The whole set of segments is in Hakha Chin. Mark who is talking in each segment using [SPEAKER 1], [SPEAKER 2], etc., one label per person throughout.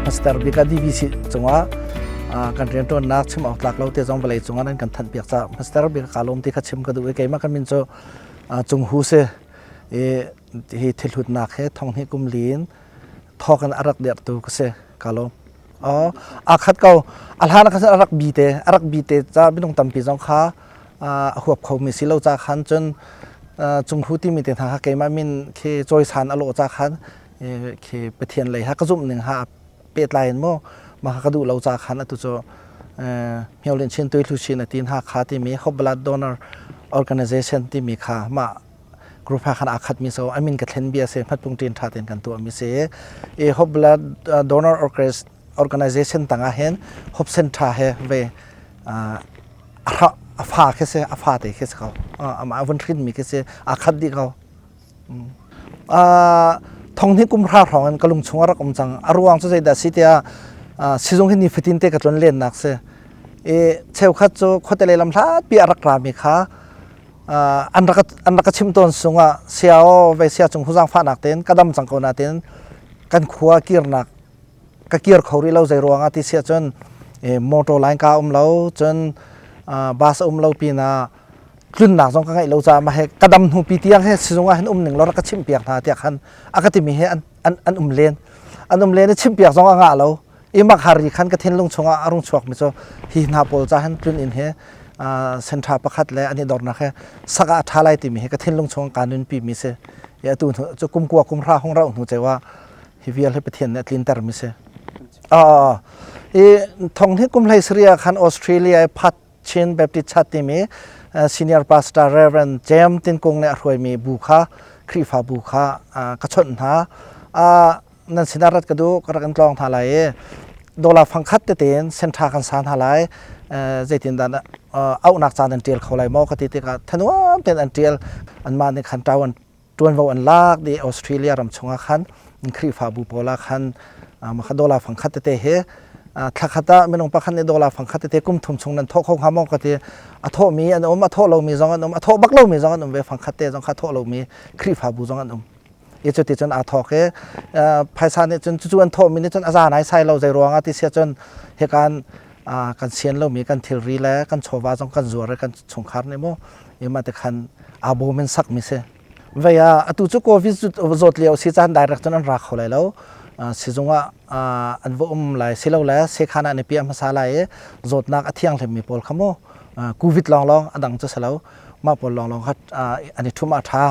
[SPEAKER 1] Master bik ah DVC cungah kan rianṭuannak chim awk tlak lo te zong vawlei cungah nan kan thanh piak caah Master bik ka lawm ti kha chim ka duh i keimah kan min cu Cung Hu si i hi thilhutnak he thonghnih kum li in thawk in a rak dirhtu ka si ka lawm. Oh, aa khat ko. A hlan ah khan a rak bi te, a rak bi te ca minung tampi zong kha a huap khomi si lo ca khan cun Cunghu timi te hna kha keimah min khi cawisan a lawh ca khan khi Pathian lei ha ka zumh ning ha pehtlai in maw mah kha ka duh lo ca khan atu cu Hmyo Chin Tui Hlu Chin a tin ha kha timi Hope Blood Donor Organization timi kha mah group ha khan aa khatmi so a min ka thlen bia si hmatpung ṭin ṭha tein kan tuahmi si i Hope Blood Donor Organization tangah hin Hope Center he ve a fa khi si a fa te khi si ko amah vun hrinmi khi si aa khat dih ko thong hnih kum hra hrawng in ka lung chung a rak um cang a ruang cu zeidah si tiah sizung hi nifatin te ka tlon lennak si i cheukhat cu khuate lei lam hlatpi a rak rami kha an rak an rak ka chim tawn sungah sia aw ve sia cung huzang fahnak tein ka dam cang ko na tein kan khua kirnak ka kir kho rih lo zei ruangah ti sia cun motor line ka um lo cun bus um lo pinah tlunnak zong ka ngeih lo caah mah he ka dam hnu pi tiang he sizung ah hin um ning lo rak ka chimh piak hna tiah khan a ka timi he an an an um len an um len i chimh piak zong a ngah lo i mak hari khan ka thinlung chungah a rung chuak mi cu hi hna pawl ca hin tlun inn he senṭha pakhat le an i dornak he sak ah a ṭha lai timi hi ka thinlung chung kaa nunpi mi si i atu hnu cu kum kua kum hra hung rauh hnu ceu ah hi vial hi Pathian nih a tlinter mi si. I thong hi kum hlei saria khan Australia i phat Chin Baptist Church timi senior pastor Reverend James Tin Kung nih a hruaimi bu kha Khrihfa bu kha ka chawnh hna. Nan sinah rat ka duh ka rak in tlawng hna lai i dollar fangkhat tete in senṭha kan sa hna lai zeitindah auhnak caan an ṭial kho lai maw ka ti tikah thanuam tein an ṭial anmah nih khan ṭau an ṭuanvo an lak dih Australia ram chungah khan Khrihfabu pawl ah khan makha dollar fangkhat tete he thlakhat ah minung pakhat nih dollar fangkhat tete kum thum chung nan thawh kho hnga maw ka ti a thawhmi an um a thawh lomi zong an um a thawh bak lomi zong an um ve fangkhat te zong kha thawh lomi Khrihfabu zong an um i cuti cun aa thawk i phaisa nih cun cucu an thawhmi nih cun a za naisai lo zei ruangah ti sia cun hikan kan sian lomi kan thilri le kan chawva zong kan zuar i kan chungkhar nih mu ima te khan aa bawm in sakmi si vei ah atu cu covid zawt lio si caan direct cun an ra kho lai lo sizung ah an va um lai silo le sekhan ah an i piah hmasa lai i zawtnak a thianghlimmi pawl kha mu covid lawnglawng a dang cu si lo mah pawl lawnglawng kha an i ṭhum a ṭha.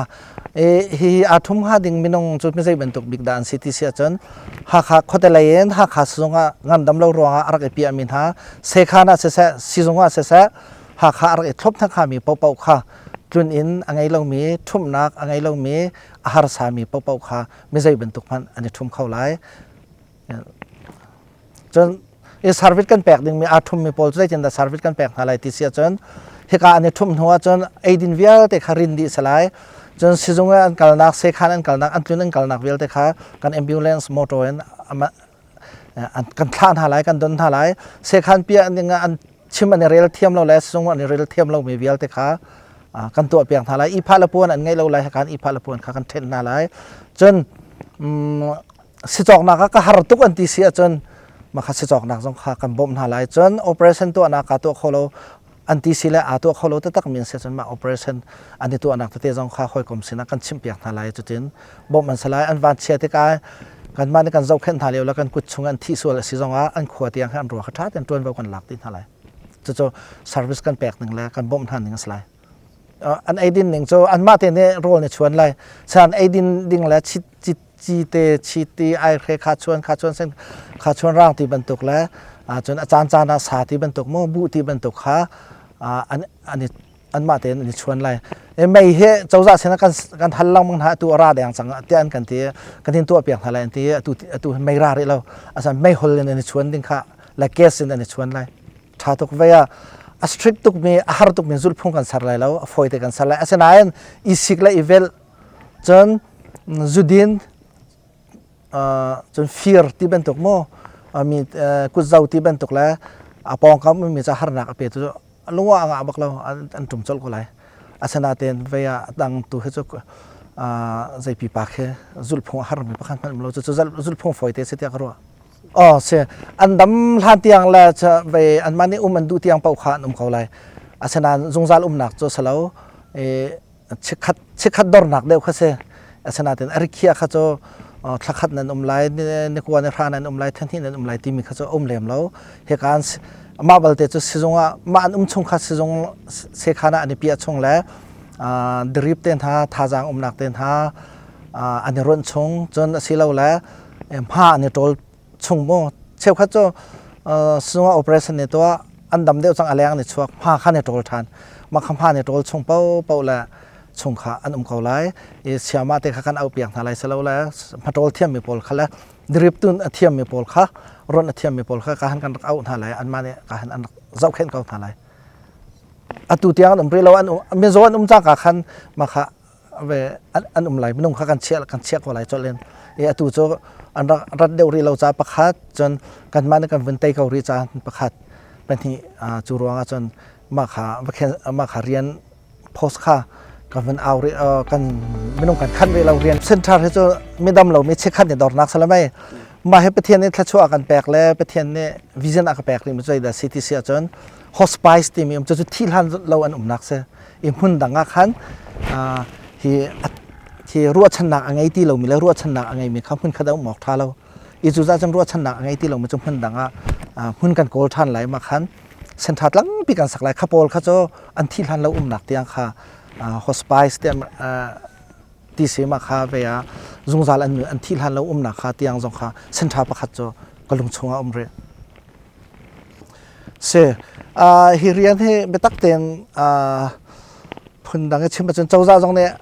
[SPEAKER 1] Hi aa ṭhum hnga ding minung cu mizei bantuk bik dah an si ti si ahcun Hakha khuate lei in Hakha sizung ah ngandam lo ruangah a rak i piahmi hna sekhan ah siseh sizung ah siseh Hakha a rak i thlop hna hngami paohpaoh kha tlun inn a ngei lomi ṭhumhnak a ngei lomi a harsami paohpaoh kha mizei bantuk hmanh an i ṭhum kho lai. Cun i service kan pek dingmi aa ṭhummi pawl cu zeitindah service kan pek hna lai ti si ahcun hika an i ṭhumh hnu ahcun eidin vialte kha rin dih si lai. Cun sizung ah an kalnak, sekhan an kalnak, an tlun an kalnak vialte kha kan ambulance motor in kan thlah hna lai, kan don hna lai. Sekhan piah ding ah an chim an i rel thiam lo le sizung an i rel thiam lomi vialte kha kan tuah piak hna lai. Ihphah le puan an ngeih lo lai, kan ihphah le puan kha kan ṭhenh hna lai. Cun sicawknak ah ka har tuk an ti si ahcun mah kha sicawknak zong kha kan bawmh hna lai cun operation tuahnak kaa tuah kho lo an ti si le aa tuah kho lo taktak mi an si ahcun mah operation an i tuahnak tete zong kha hawikom sinah kan chimhpiak hna lai cutin bawmh an si lai an vanchia tikah kanmah nih kan zohkhenh hna lio le kan kut chung an thih sual a si zongah an khua tiang he an rua kha ṭha tein ṭuanvo kan lak dih hna lai cucu service kan pek ning le kan bawmh hna ning a si lai an eidin ning cu anmah te nih rawl nih chuan lai san eidin ding le chit cite chiti aihre kha chuan kha chuan sen kha chuan rang ti bantuk le cun a caan caan ah sa ti bantuk mu buh ti bantuk kha an an anmah tein an i chuan lai mei he cozah sin kan kan hal lengmang hna atu a ra deng cang tiah an kan ti kan hin tuah piak hna lai an ti atu atu mei ra rih lo asan mei hol in an i chuan ding kha le gas in an i chuan lai ṭha tuk ve ah a strict tuk mi a har tuk mi zulhphung kan ser lai lo a fawi te kan ser lai asinain i sik le i velh cun zudin cun fir ti bantuk mu mi kutzo ti bantuk le a pawngkam mi ca harnak a pe tu lungwa a ngah bak lo an ṭum colh ko lai asinain vei ah dang tu hi cu zei pipa khi zulhphung a har mi pakhat hmanh um lo cu zulhphung fawi te si tiah ka ruah. Oh si an dam hlan tiang le ve anmah nih um an duh tiang paoh kha an um ko lai. Asinain zungzal umnak cu si lo. Chikkhat chikkhat dornak deuh kha si. Asinain a rikhiah kha cu thlakhat nan um lai, ni kua ni hra nan um lai, thahnih nan um lai timi kha cu a um lem lo. Hika an mah balte cu sizung ah mah an um chung kha sizung sekhan ah an i piah chung le drip te hna thazaang umnak te hna an i ruanh chung cun asilole hma an i ṭawl chung mu cheukhat cu sizung ah operation nih tuah an dam deuh cang a leng an i chuak hma kha an i ṭawl ṭhan mah kha hma an i ṭawl chung paohpaoh le chung kha an um ko lai i siama te kha kan auh piak hna lai silole hmaṭawl thiammi pawl kha le drip tun a thiammi pawl kha ronh a thiammi pawl kha ka han kan rak auh hna lai anmah nih ka han an rak zohkhenh ko hna lai atu tiang an um rih lo an mizaw an um cangka khan mah kha ve an um lai minung kha kan chiah kan chiah ko lai colh in i atu cu an rak rat deuh rih lo ca pakhat cun kanmah nih kan vun tei ko rih ca pakhat pahnih cu ruangah cun mah kha mah kha rian post kha kan vun au rih kan minung kan khan rih lo rian center hi cu midam lomi chikkhat nih dornak salamai mah hi Pathian nih thluachuah kan pek le Pathian nih vision a ka pek rih mi cu da CTC ahcun hospice timi um cu cu thi hlan lo an umnak si i hmun dang ah khan hi hi ruahchannak a ngei ti lomi le ruahchannak a ngeimi kha hmun khat ah um awk ṭha lo i cu cah cun ruahchannak a ngei ti lomi cu hmun dang ah hmun kan kawl ṭhan lai ma khan senṭha tlangpi kan sak lai kha pawl kha cu an thi hlan lo umnak tiang kha hospice te ti si ma kha ve ah zungzal an an thi hlan lo umnak kha tiang zong kha senṭha pakhat cu ka lung chungah um rih Si. Hi rian hi biatak tein phundang i chim ahcun cozah zong nih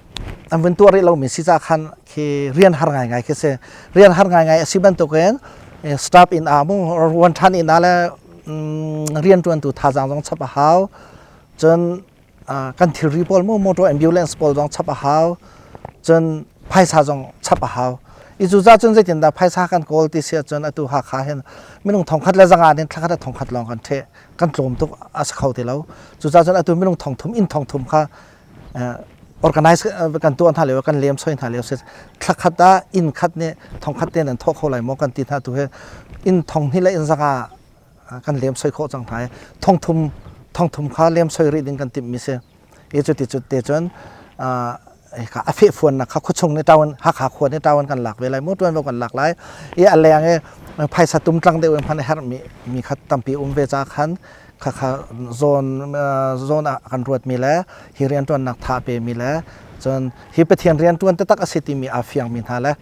[SPEAKER 1] an vun tuah rih lomi si ca khan khi rian har ngaingai khi si. Rian har ngaingai a si bantukin staff inn ah mu ruan ṭhan inn ah le rianṭuantu thazaang zong chap a hau. Cun kan thilri pawl mu motor ambulance pawl zong chap a hau cun phaisa zong chap a hau i cu cun zeitindah phaisa kan kawl ti si ahcun atu Hakha hin minung thongkhat le zanga in thlakhat a thongkhat lawng kan ṭheh kan tlawm tuk a si kho ti lo cucaah cun atu minung thongthum inn thongthum kha organize kan tuah hna lio kan lem soi hna lio si thlakhat ah inn khat nih thongkhat te nan thawh kho lai maw kan ti hna tu he inn thong hnih le inn zanga kan lem soi khawh cang hna i thongthum thongthum kha lem soi rih ding kan timh mi si i cu ti cu te cun hika a fehfuannak kha khuachung nih ṭawan Hakha khua nih ṭawan kan lak ve lai mu ṭuanvo kan lak lai i a leng i phaisa tumtlang deuh in hman a herh mi mi kha tampi um ve ca khan khakha zawn zawn ah kan ruat mi le hi rianṭuannak tha pe mi le cun hi Pathian rianṭuan taktak a si timi aa fiang mi hna le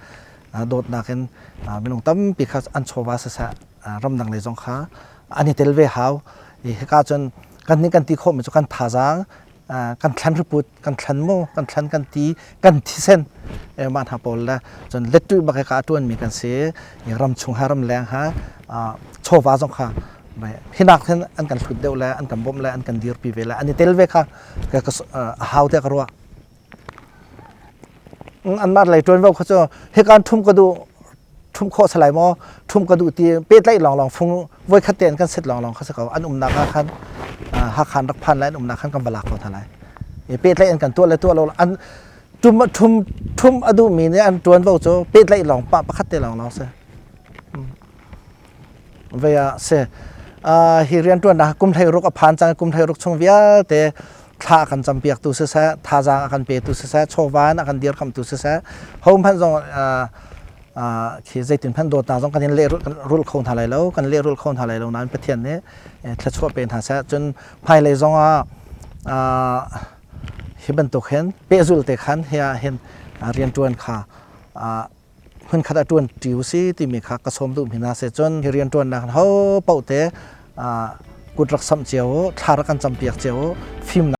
[SPEAKER 1] dawtnak in minung tampi kha an chawva siseh ramdang lei zong kha an i tel ve hau i hika cun kan nih kan ti khawhmi cu kan thazaang kan thlan riput kan thlan mu kan thlan kan ti kan thisen mah hna pawl le cun lettuih bak ka tuan mi kan si i ram chung ha ram leng ha chawva zong kha hinak hin an kan hlut deuh le an kan bawmh le an kan dirpi ve le an i tel ve kha a hau te ka ruah Anmah lei ṭuanvo kha cu hika ṭhum ka duh ṭhum khawh si lai maw ṭhum ka duh ti pehtlaih lawnglawng fung voikhat tein kan sit lawnglawng kha si ko an umnak ah khan Hakha an rak phan lai an umnak khan kan va lak ko hna lai i pehtlaih an kan tuah le tuah lo an ṭum ṭhum ṭhum a duhmi nih an ṭuanvo cu pehtlaih lawng pah pakhat te lawnglawng si Vei ah si. Hi rianṭuannak kum 16 a phan cang kum 16 chung vialte thla a kan campiaktu siseh, thazaang a kan petu siseh, chawva in a kan dirkamhtu siseh, hohmanh zong khi zeitin hmanh dawtnak zong kan in lehrulh kho hna lai lo, kan lehrulh kho hna lai lo nain Pathian nih thluachuah pe hna seh. Cun hmailei zong ah hi bantuk hin pehzulh te khan hi ah hin rianṭuan kha hmunkhat ah ṭuan ṭi u si timi kha ka sawm duhmi hna si cun hi rianṭuannak ho paoh te kut rak samh cio u thla rak kan campiak cio u fimnak.